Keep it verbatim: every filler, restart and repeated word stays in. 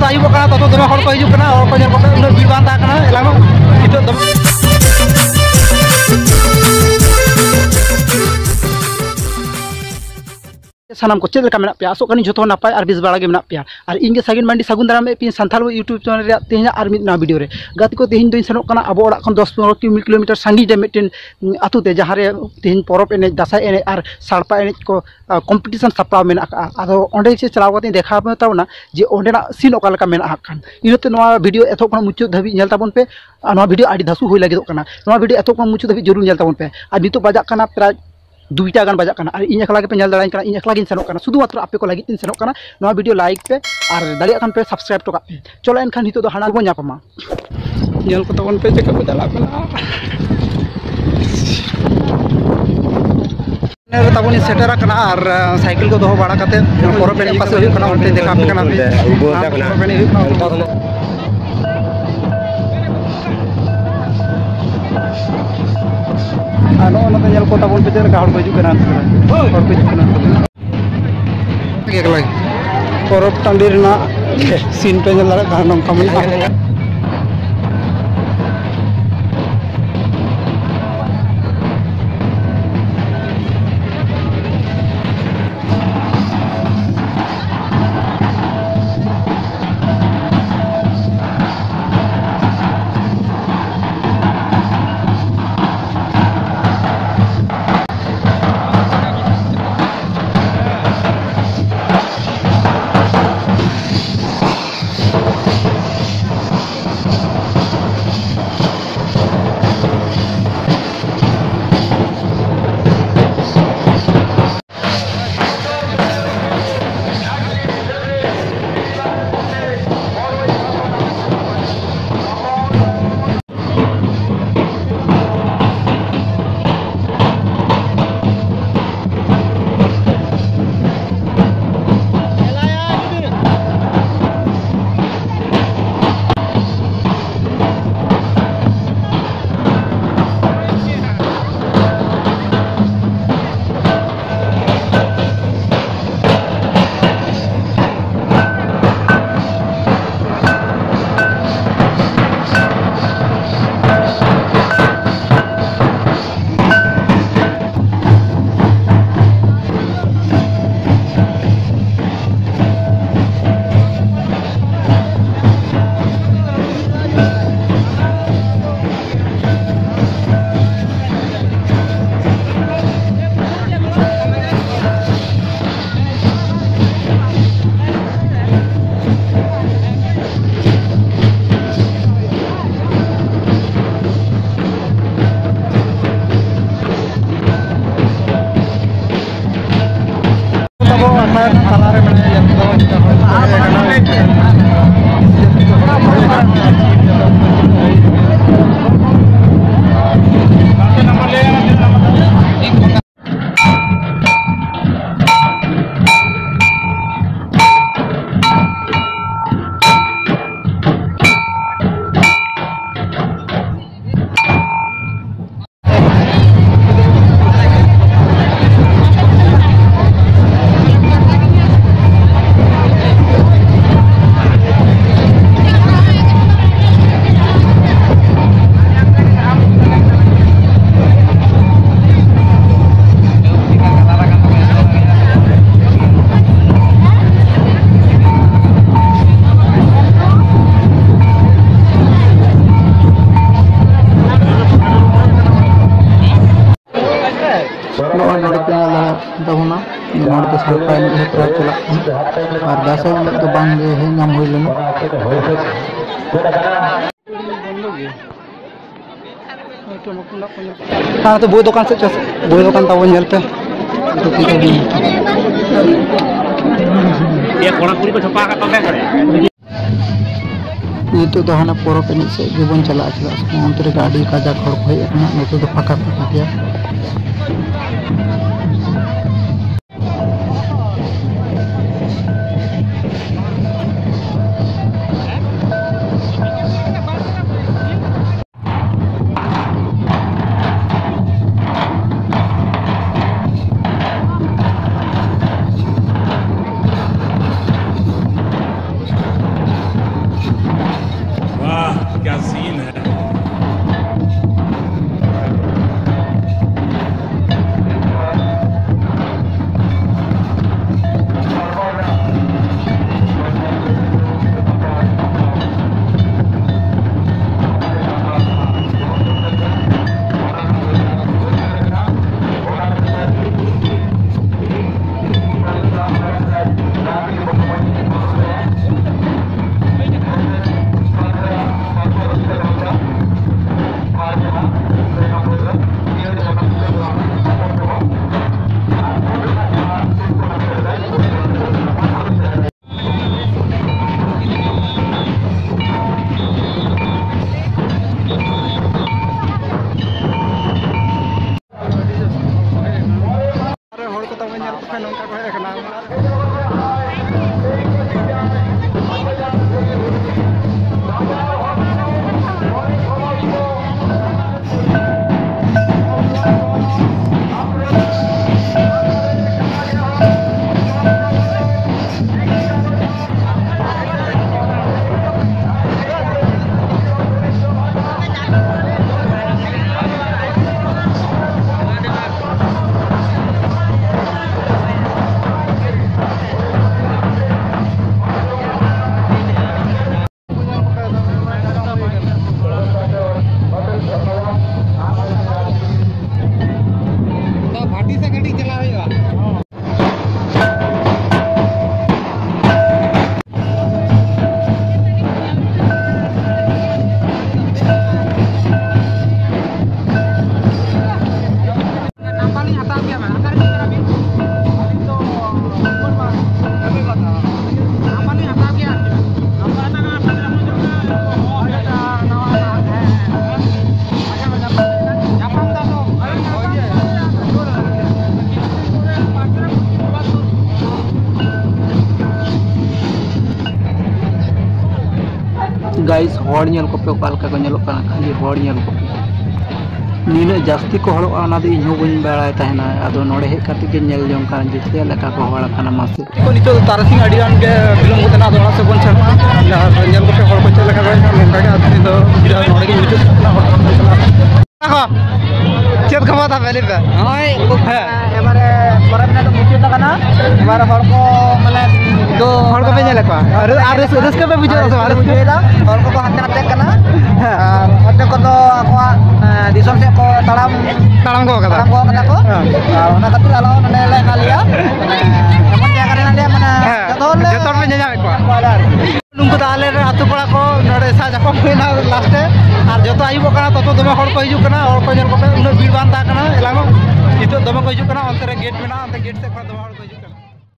ᱟᱹᱭᱩᱵᱚᱜ ᱠᱟᱱᱟ, ᱛᱚᱛᱚ ᱫᱚᱢᱮ ᱦᱚᱲ ᱠᱚ ᱦᱤᱡᱩᱜ ᱠᱟᱱᱟ, ᱦᱚᱲ ᱠᱚ ᱧᱮᱞ ᱠᱟᱛᱮ ᱩᱱᱟᱹᱜ ᱵᱷᱤᱲ ᱵᱟᱝ ᱛᱟᱦᱮᱸ ᱠᱟᱱᱟ ᱮᱞᱟᱝ ᱦᱚᱸ᱾ ᱱᱤᱛᱚᱜ ᱫᱚᱢᱮ ᱥᱟᱱᱟᱢ ᱠᱚ ᱪᱮᱫ ᱞᱮᱠᱟ ᱢᱮᱱᱟᱜ ᱯᱮᱭᱟ? ᱟᱥᱚᱜ ᱠᱟᱹᱱᱟᱹᱧ ᱡᱚᱛᱚ ᱦᱚᱲ ᱱᱟᱯᱟᱭ ᱟᱨ ᱵᱮᱥ ᱵᱟᱲᱟ ᱜᱮ ᱢᱮᱱᱟᱜ ᱯᱮᱭᱟ᱾ ᱟᱨ ᱤᱧ ᱜᱮ ᱥᱟᱜᱮᱱ ᱢᱟᱱᱰᱤ, ᱥᱟᱹᱜᱩᱱ ᱫᱟᱨᱟᱢ ᱮᱫ ᱯᱮᱭᱟᱹᱧ ᱥᱟᱱᱛᱟᱲ YouTube channel ᱨᱮᱭᱟᱜ ᱛᱮᱦᱮᱧᱟᱜ ᱟᱨ ᱢᱤᱫ ᱱᱟᱣᱟ video ᱨᱮ᱾ ᱜᱟᱛᱮ ᱠᱚ, ᱛᱮᱦᱮᱧ ᱫᱚᱧ ᱥᱮᱱᱚᱜ ᱠᱟᱱᱟ ᱟᱵᱚ ᱚᱲᱟᱜ ᱠᱷᱚᱱ ᱫᱚᱥ ᱯᱚᱱᱨᱚ ᱠᱤᱞᱳᱢᱤᱴᱟᱨ ᱥᱟᱺᱜᱤᱧ ᱨᱮ ᱢᱤᱫᱴᱮᱱ, ᱩᱸ, ᱟᱹᱛᱩ ᱛᱮ, ᱡᱟᱦᱟᱸ ᱨᱮ ᱛᱮᱦᱮᱧ ᱯᱚᱨᱚᱵᱽ ᱮᱱᱮᱡ, ᱫᱟᱸᱥᱟᱭ ᱮᱱᱮᱡ ᱟᱨ ᱥᱟᱲᱯᱟ ᱮᱱᱮᱡ ᱠᱚ, ᱟ, competition ᱥᱟᱯᱲᱟᱣ ᱢᱮᱱᱟᱜ ᱟᱠᱟᱫᱼᱟ᱾ ᱟᱫᱚ ᱚᱸᱰᱮ ᱥᱮ ᱪᱟᱞᱟᱣ ᱠᱟᱛᱮ ᱫᱮᱠᱷᱟᱣ ᱛᱟᱵᱚᱱᱟ ᱡᱮ ᱚᱸᱰᱮᱱᱟᱜ scene ᱚᱠᱟ ᱞᱮᱠᱟ ᱢᱮᱱᱟᱜ ᱟᱠᱟᱫ ᱠᱷᱟᱱ᱾ ᱤᱱᱟᱹᱛᱮ ᱱᱚᱣᱟ video ᱮᱛᱚᱦᱚᱵ ᱠᱷᱚᱱ ᱢᱩᱪᱟᱹᱫ ᱫᱷᱟᱹᱵᱤᱡ ᱧᱮᱞ ᱛᱟᱵᱚᱱ ᱯᱮ᱾ ᱟᱨ ᱱᱚᱣᱟ video ᱟᱹᱰᱤ ᱫᱷᱟᱥᱩ ᱦᱩᱭ ᱞᱟᱹᱜᱤᱫᱚᱜ ᱠᱟᱱᱟ᱾ ᱱᱚᱣᱟ video ᱮᱛᱚᱦᱚᱵ ᱠᱷᱚᱱ ᱢᱩᱪᱟᱹᱫ ᱫᱷᱟᱹᱵᱤᱡ ᱡᱟᱹᱨᱩᱲ ᱧᱮᱞ ᱛᱟᱵᱚᱱ ᱯᱮ᱾ ᱟᱨ ᱱᱤᱛᱚᱜ ᱵᱟᱡᱟᱜ ᱠᱟᱱᱟ ᱯᱨᱟᱭ ᱫᱩᱭᱴᱟ ᱜᱟᱱ ᱵᱟᱡᱟᱜ ᱠᱟᱱᱟ, ᱟᱨ ᱤᱧ ᱮᱠᱞᱟ ᱜᱮᱯᱮ ᱧᱮᱞ ᱫᱟᱲᱮᱭᱟᱹᱧ ᱠᱟᱱᱟ᱾ ᱤᱧ ᱮᱠᱞᱟ ᱜᱤᱧ ᱥᱮᱱᱚᱜ ᱠᱟᱱᱟ, ᱥᱩᱫᱷᱩ ᱢᱟᱛᱨᱚ ᱟᱯᱮ ᱠᱚ ᱞᱟᱹᱜᱤᱫ ᱛᱤᱧ ᱥᱮᱱᱚᱜ ᱠᱟᱱᱟ᱾ ᱱᱚᱣᱟ video like ᱯᱮ ᱟᱨ ᱫᱟᱲᱮᱭᱟᱜ ᱠᱷᱟᱱ ᱯᱮ subscribe ᱦᱚᱴᱚ ᱠᱟᱜ ᱯᱮ᱾ ᱪᱚᱞᱚ ᱮᱱᱠᱷᱟᱱ ᱱᱤᱛᱚᱜ ᱫᱚ ᱦᱟᱱᱟ ᱵᱚᱱ ᱧᱟᱯᱟᱢᱟ᱾ ᱧᱮᱞ ᱠᱚ ᱛᱟᱵᱚᱱ ᱯᱮ ᱪᱮᱫ ᱞᱮᱠᱟ ᱠᱚ ᱪᱟᱞᱟᱜ ᱠᱟᱱᱟ᱾ ᱱᱮ ᱨᱮ ᱛᱟᱵᱚᱱ ᱤᱧ ᱥᱮᱴᱮᱨ ᱟᱠᱟᱱᱟ ᱟᱨ, ᱟᱸ, ᱥᱟᱭᱠᱮᱞ ᱠᱚ ᱫᱚᱦᱚ ᱵᱟᱲᱟ ᱠᱟᱛᱮ ᱯᱚᱨᱚᱵᱽ ᱮᱱᱮᱡ ᱯᱟᱥᱮ ᱦᱩᱭᱩᱜ ᱠᱟᱱᱟ, ᱚᱱᱛᱮ ᱫᱮᱠᱷᱟ ᱟᱯᱮ ᱠᱟᱱᱟ᱾ ᱩᱵᱚ ᱛᱟ ᱠᱟᱱᱟ᱾ ᱯᱚᱨᱚᱵᱽ ᱮᱱᱮᱡ ᱦᱩᱭᱩᱜ ᱠᱟᱱᱟ, ᱚᱱᱛᱮ ᱫᱮᱠᱷᱟ ᱟᱯᱮ ᱠᱟᱱᱟ᱾ ᱟᱨ ᱱᱚᱜᱼᱚ ᱱᱚᱛᱮ ᱧᱮᱞ ᱠᱚ ᱛᱟᱵᱚᱱ ᱯᱮ ᱪᱮᱫ ᱞᱮᱠᱟ ᱦᱚᱲ ᱠᱚ ᱦᱤᱡᱩᱜ ᱠᱟᱱᱟ, ᱦᱚᱲ ᱠᱚ ᱦᱤᱡᱩᱜ ᱠᱟᱱᱟ᱾ ᱮᱠᱞᱟ ᱜᱮ᱾ ᱯᱚᱨᱚᱵᱽ ᱴᱟᱺᱰᱤ ᱨᱮᱱᱟᱜ scene ᱯᱮ ᱧᱮᱞ ᱫᱟᱲᱮᱭᱟᱜ ᱠᱟᱱᱟ, ᱱᱚᱝᱠᱟ ᱢᱮᱱᱟᱜᱼᱟ᱾ ᱛᱟᱵᱚᱱᱟ᱾ ᱱᱚᱰᱮ ᱫᱚ ᱥᱟᱲᱯᱟ ᱮᱱᱮᱡ ᱦᱮᱯᱨᱟᱣ ᱪᱟᱞᱟᱜ ᱠᱟᱱᱟ᱾ ᱟᱨ ᱫᱟᱸᱥᱟᱭ ᱮᱱᱮᱡ ᱫᱚ ᱵᱟᱝ ᱜᱮ ᱦᱮᱡ ᱧᱟᱢ ᱦᱩᱭ ᱞᱮᱱᱟ᱾ ᱟᱨ ᱱᱚᱛᱮ ᱵᱳᱭ ᱫᱚᱠᱟᱱ ᱥᱮᱫ ᱪᱚ, ᱵᱳᱭ ᱫᱚᱠᱟᱱ ᱛᱟᱵᱚᱱ ᱧᱮᱞ ᱯᱮ᱾ ᱮᱭᱟ, ᱠᱚᱲᱟ ᱠᱩᱲᱤ ᱠᱚ ᱪᱷᱟᱯᱟ ᱟᱠᱟᱫ ᱛᱟᱞᱮ᱾ ᱱᱤᱛᱚᱜ ᱫᱚ ᱦᱟᱱᱟ ᱯᱚᱨᱚᱵᱽ ᱮᱱᱮᱡ ᱥᱮᱫ ᱜᱮᱵᱚᱱ ᱪᱟᱞᱟᱜᱼᱟ, ᱪᱮᱫᱟᱜ ᱥᱮ ᱚᱱᱛᱮ ᱨᱮᱜᱮ ᱟᱹᱰᱤ ᱠᱟᱡᱟᱠ ᱦᱚᱲ ᱠᱚ ᱦᱮᱡ ᱟᱠᱟᱱᱟ᱾ ᱱᱚᱛᱮ ᱫᱚ ᱯᱷᱟᱸᱠᱟ ᱯᱷᱟᱸᱠᱟ ᱜᱮᱭᱟ᱾ वाह, क्या सीन है। ᱦᱚᱲ ᱠᱚ ᱛᱟᱵᱚᱱ ᱧᱮᱞ ᱠᱚᱯᱮ, ᱱᱚᱝᱠᱟ ᱠᱚ ᱦᱮᱡ ᱟᱠᱟᱱᱟ᱾ ᱜᱟᱭᱤᱥ, ᱦᱚᱲ ᱧᱮᱞ ᱠᱚᱯᱮ ᱚᱠᱟ ᱞᱮᱠᱟ ᱠᱚ ᱧᱮᱞᱚᱜ ᱠᱟᱱᱟ, ᱠᱷᱟᱹᱞᱤ ᱦᱚᱲ ᱧᱮᱞ ᱠᱚᱯᱮ᱾ ᱱᱤᱱᱟᱹᱜ ᱡᱟᱹᱥᱛᱤ ᱠᱚ ᱦᱚᱲᱚᱜᱼᱟ, ᱚᱱᱟ ᱫᱚ ᱤᱧ ᱦᱚᱸ ᱵᱟᱹᱧ ᱵᱟᱲᱟᱭ ᱛᱟᱦᱮᱱᱟ᱾ ᱟᱫᱚ ᱱᱚᱰᱮ ᱦᱮᱡ ᱠᱟᱛᱮ ᱜᱮ ᱧᱮᱞ ᱡᱚᱝ ᱠᱟᱱᱟ ᱡᱮ ᱪᱮᱫ ᱞᱮᱠᱟ ᱠᱚ ᱦᱚᱲ ᱟᱠᱟᱱᱟ, ᱢᱟᱥᱮ᱾ ᱱᱤᱛᱚᱜ ᱫᱚ ᱛᱟᱨᱟᱥᱤᱧ ᱟᱹᱰᱤ ᱜᱟᱱ ᱜᱮ ᱵᱤᱞᱚᱢ ᱜᱚᱫ ᱮᱱᱟ, ᱟᱫᱚ ᱚᱲᱟᱜ ᱥᱮᱫ ᱵᱚᱱ ᱥᱮᱱᱚᱜᱼᱟ᱾ ᱟᱨ ᱧᱮᱞ ᱠᱚᱯᱮ ᱦᱚᱲ ᱠᱚ ᱪᱮᱫ ᱞᱮᱠᱟ ᱠᱚ ᱦᱮᱡ ᱠᱟᱱᱟ, ᱱᱚᱝᱠᱟ ᱜᱮ ᱟᱨ ᱛᱮᱦᱮᱧ ᱫᱚ ᱵᱷᱤᱰᱤᱭᱳ ᱱᱚᱰᱮ ᱜᱮ ᱢᱩᱪᱟᱹᱫ ᱠᱟᱜ ᱠᱟᱱᱟ᱾ ᱦᱚᱲ ᱠᱚ ᱪᱟᱞᱟᱜᱼᱟ᱾ ᱪᱮᱫ ᱠᱷᱚᱵᱚᱨ ᱛᱟᱯᱮ, ᱞᱟᱹᱭ ᱯᱮ? ᱱᱚᱜᱼᱚᱭ ᱠᱷᱩᱵ ᱦᱮᱸ᱾ ᱮᱵᱟᱨᱮ ᱯᱚᱨᱚᱵᱽ ᱮᱱᱟ ᱫᱚ ᱢᱩᱪᱟᱹᱫ ᱟᱠᱟᱱᱟ᱾ ᱮᱵᱟᱨᱮ ᱦᱚᱲ ᱠᱚ ᱢᱟᱱᱮ ᱫᱚ ᱦᱚᱲ ᱠᱚᱯᱮ ᱧᱮᱞᱮᱫ ᱠᱚᱣᱟ? ᱟᱨ, ᱟᱨ ᱨᱟᱹᱥ-, ᱨᱟᱹᱥᱠᱟᱹ ᱯᱮ ᱵᱩᱡᱷᱟᱹᱣ ᱮᱫᱟ ᱥᱮ ᱵᱟᱝ? ᱨᱟᱹᱥᱠᱟᱹ? ᱵᱩᱡᱷᱟᱹᱣᱮᱫᱟ᱾ ᱦᱚᱲ ᱠᱚᱠᱚ ᱦᱟᱱᱛᱮ ᱱᱟᱛᱮᱜ ᱠᱟᱱᱟ᱾ ᱦᱮᱸ᱾ ᱟᱨ ᱚᱨᱫᱷᱮᱠ ᱠᱚᱫᱚ ᱟᱠᱚᱣᱟᱜ, ᱮᱸ, ᱫᱤᱥᱚᱢ ᱥᱮᱫ ᱠᱚ ᱛᱟᱲᱟᱢ, ᱛᱟᱲᱟᱢ ᱜᱚᱜ ᱠᱟᱫᱟ᱾ ᱛᱟᱲᱟᱢ ᱜᱚᱜ ᱠᱟᱫᱟ ᱠᱚ᱾ ᱦᱮᱸ᱾ ᱟᱨ ᱚᱱᱟ ᱠᱷᱟᱹᱛᱤᱨ ᱟᱞᱮ ᱦᱚᱸ ᱱᱚᱰᱮ ᱞᱮ ᱦᱮᱱᱟᱜ ᱞᱮᱭᱟ᱾ ᱢᱟᱱᱮ, ᱮᱢᱚᱱ ᱡᱟᱭᱜᱟ ᱨᱮ ᱦᱮᱱᱟᱜ ᱞᱮᱭᱟ, ᱢᱟᱱᱮ, ᱦᱮᱸ, ᱡᱚᱛᱚ ᱦᱚᱲ ᱞᱮ ᱡᱚᱛᱚ ᱦᱚᱲ ᱯᱮ ᱧᱮᱞ ᱧᱟᱢᱮᱫ ᱠᱚᱣᱟ᱾ ᱱᱩᱠᱩ ᱫᱚ ᱟᱞᱮ ᱨᱮᱱ ᱟᱹᱛᱩ ᱠᱚᱲᱟ ᱠᱚ ᱱᱚᱰᱮ ᱥᱟᱡᱟᱣ ᱦᱩᱭᱱᱟ ᱞᱟᱥᱴᱮ᱾ ᱟᱨ ᱡᱚᱛᱚ ᱟᱹᱭᱩᱵᱚᱜ ᱠᱟᱱᱟ, ᱛᱚᱛᱚ ᱫᱚᱢᱮ ᱦᱚᱲ ᱠᱚ ᱦᱤᱡᱩᱜ ᱠᱟᱱᱟ᱾ ᱦᱚᱲ ᱠᱚ ᱧᱮᱞ ᱠᱚᱯᱮ, ᱩᱱᱟᱹᱜ ᱵᱷᱤᱲ ᱵᱟᱝ ᱛᱟᱦᱮᱸ ᱠᱟᱱᱟ ᱮᱞᱟᱝ ᱦᱚᱸ᱾ ᱱᱤᱛᱚᱜ ᱫᱚᱢᱮ ᱠᱚ ᱦᱤᱡᱩᱜ ᱠᱟᱱᱟ, ᱚᱱᱛᱮ ᱨᱮ ᱜᱮᱴ ᱢᱮᱱᱟᱜᱼᱟ, ᱚᱱᱛᱮ ᱜᱮᱴ ᱥᱮᱫ ᱠᱷᱚᱱ ᱫᱚᱢᱮ ᱦᱚᱲ ᱠᱚ ᱦᱤᱡᱩᱜ ᱠᱟᱱᱟ᱾